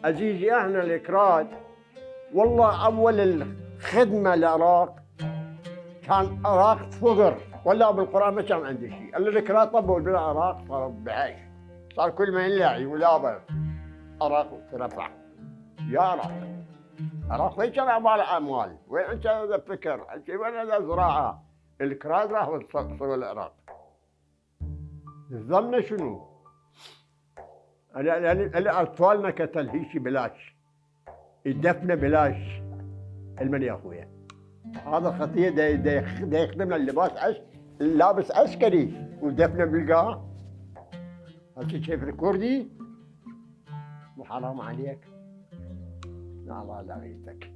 عزيزي احنا الكراد، والله اول الخدمه العراق كان عراق فقر، ولا بالقران ما كان عندي شيء، الا الكراد طبوا بالعراق صاروا بعيش، صار كل ما يلاعي ولابه عراق ترفع. يا عراق، عراق وين كان عباره اموال؟ وين انت هذا فكر؟ وين هذا زراعه؟ الكراد راحوا صاروا العراق. نظامنا شنو؟ أنا اطفالنا كتلهيش بلاش، الدفنه بلاش. المن يا اخويا، هذا خطيه دا يخدم اللباس لابس عسكري ودفنه بالقاع. هالشي كيف الكردي؟ وحرام عليك. لا الله لا غيرتك،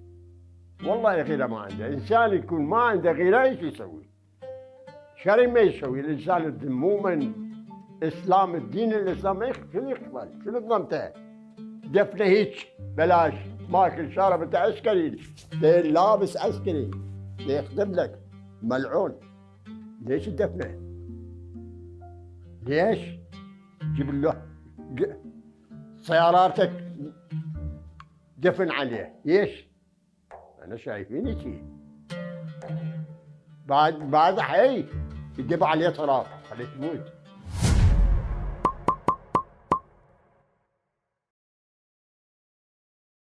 والله غيره ما عنده. انسان يكون ما عنده غيره ايش يسوي؟ شري ما يسوي الانسان المؤمن اسلام الدين الاسلامي. شنو يقبل؟ شنو ضمته؟ دفنه هيك بلاش، ماكل شارب انت عسكري، لابس عسكري يخدم لك، ملعون. ليش الدفنه؟ ليش؟ جيب له سياراتك دفن عليه، ليش؟ انا شايفيني شي بعد حي يدب عليه تراب خليه تموت.